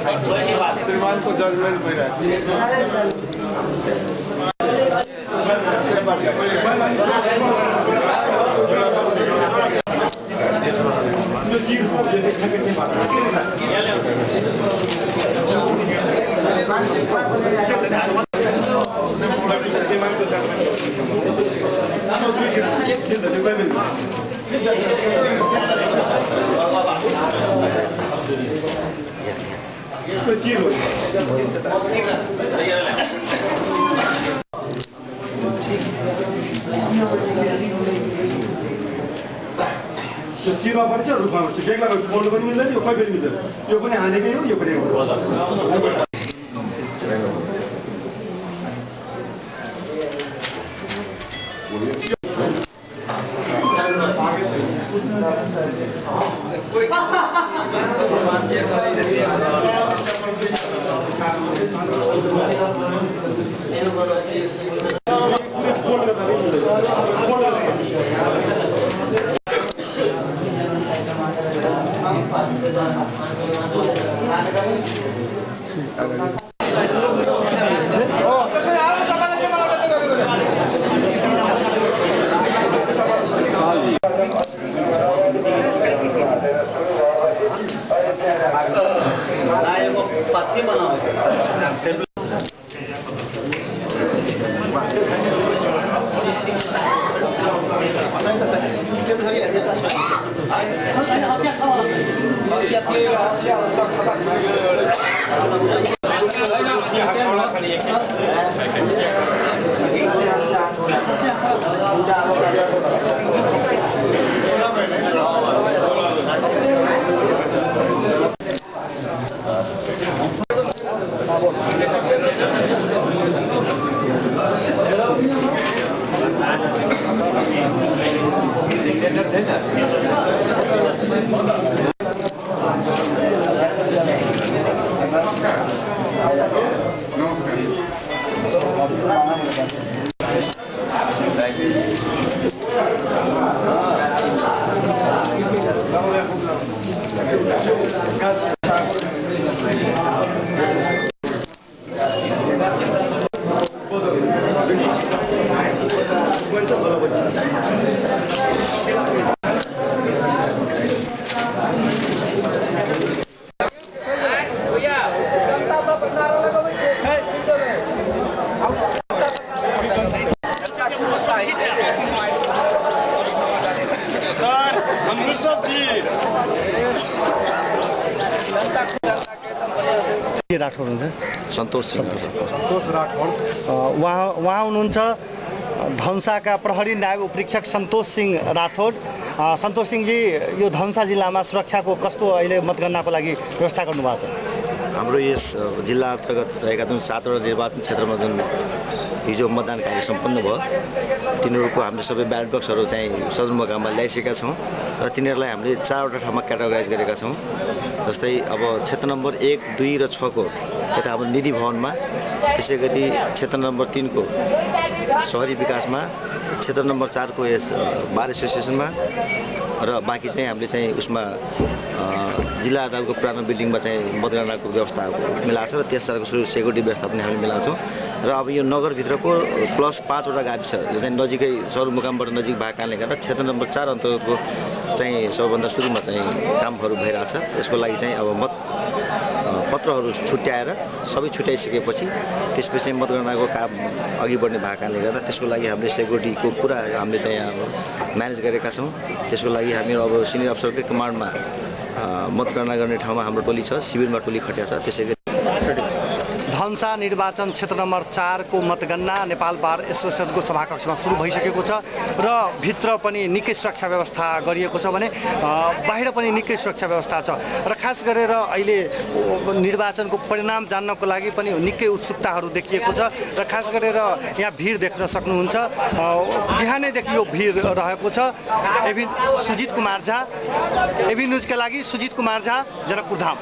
श्रीमानको जजमेन्ट चिरमा पनि छ रुखमा पनि बेग्ला बोल्नु पनि मिल्दैन यो कोही पनि मिल्दैन यो पनि हानेकै हो यो पनि राठौर हुनुहुन्छ सन्तोष राठौर उहाँ हुनुहुन्छ धनुषाका प्रहरी नायब उपरीक्षक सन्तोष सिंह राठौर। सन्तोष सिंहजी, यो धनुषा जिल्लामा सुरक्षाको कस्तो अहिले मतगणनाको लागि व्यवस्था गर्नुभएको छ? हाम्रो यस जिल्ला अन्तर्गत रहेका जुन 7वटा निर्वाचन क्षेत्रमा जुन हिजो मतदान कार्य सम्पन्न भयो तिनीहरूको हामीले सबै ब्यालेट बक्सहरू चाहिँ सदरमुकाममा ल्याइसकेका छौँ र तिनीहरूलाई हामीले 4वटा ठाउँमा क्याटेगोराइज गरेका छौँ। जस्तै अब क्षेत्र नम्बर 1, 2 र 6 को यता हाम्रो निधि भवनमा, त्यसै गरी क्षेत्र नम्बर 3 को सहरी विकासमा, क्षेत्र नम्बर 4 को यस बार एसोसिएसनमा र बाँकी चाहिँ हामीले चाहिँ उसमा जिल्ला अदालतको पुरानो बिल्डिङमा चाहिँ मतगणनाको व्यवस्था मिलाएको छ र त्यसको सेक्युरिटी व्यवस्था पनि हामी मिलाउँछौँ। र अब यो नगरभित्रको प्लस 5वटा गाविस यो चाहिँ नजिकै सदरमुकामबाट नजिक भएको कारणले गर्दा क्षेत्र नम्बर 4 अन्तर्गतको चाहिँ सबभन्दा सुरुमा चाहिँ कामहरू भइरहेछ। यसको लागि चाहिँ अब मतपत्रहरू छुट्याएर सबै छुट्याइसकेपछि त्यसपछि मतगणनाको काम अघि बढ्ने भएको कारणले गर्दा त्यसको लागि हामीले सेक्युरिटीको पुरा हामीले चाहिँ अब म्यानेज गरेका छौँ। त्यसको लागि हामी अब सिनियर अफसरकै कमान्डमा मतगणना गर्ने ठाउँमा हाम्रो टोली छ, शिविरमा टोली खटिया छ। त्यसै गरी धनुषा निर्वाचन क्षेत्र नम्बर 4 को मतगणना नेपाल बार एसोसिएसनको सभाकक्षमा सुरु भइसकेको छ र भित्र पनि निकै सुरक्षा व्यवस्था गरिएको छ भने बाहिर पनि निकै सुरक्षा व्यवस्था छ र खास गरेर अहिले निर्वाचनको परिणाम जान्नको लागि पनि निकै उत्सुकताहरू देखिएको छ र खास गरेर यहाँ भिड देख्न सक्नुहुन्छ। बिहानैदेखि यो भिड रहेको छ। सुजित कुमार झा, एबी न्युजका लागि सुजित कुमार झा, जनकपुर धाम।